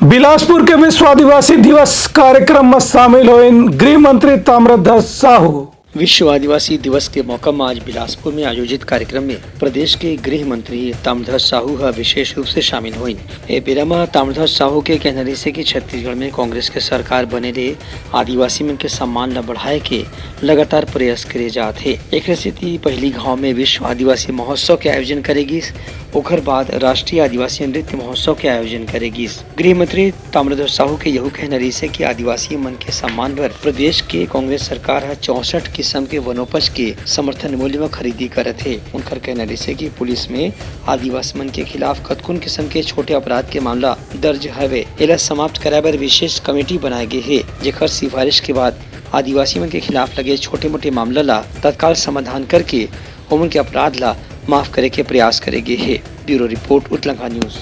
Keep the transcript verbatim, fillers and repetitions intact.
बिलासपुर के विश्व आदिवासी दिवस कार्यक्रम में शामिल होइन गृह मंत्री ताम्रध्वज साहू। विश्व आदिवासी दिवस के मौका में आज बिलासपुर में आयोजित कार्यक्रम में प्रदेश के गृह मंत्री ताम्रध्वज साहू ह विशेष रूप से शामिल होइन। ए बेरा म ताम्रध्वज साहू के कहना रहिसे कि छत्तीसगढ़ में कांग्रेस के सरकार बने ले आदिवासी मन के सम्मान ल बढ़ाए के लगातार प्रयास करे जात हे। एकरे सेती पहिली गांव में विश्व आदिवासी महोत्सव के आयोजन करे गिस, ओखर बाद राष्ट्रीय आदिवासी नृत्य महोत्सव के आयोजन करे गिस। गृह मंत्री ताम्रध्वज साहू के यहू कहना रहिसे कि आदिवासी मन के सम्मान बर प्रदेश के कांग्रेस सरकार ह चौसठ किसम के वनोपज के समर्थन मूल्य म खरीदी करत हे। उनकर कहना रहिसे कि पुलिस में आदिवासी मन के खिलाफ कतकुन किसम के छोटे अपराध के मामला दर्ज हवे, एला समाप्त कराए बर विशेष कमेटी बनाए गे हे, जेकर सिफारिश के बाद आदिवासी मन के खिलाफ लगे छोटे-मोटे मामला ला तत्काल समाधान करके ओमन के अपराध ला माफ करे के प्रयास करे गे हे। Bureau report, Utlangha news.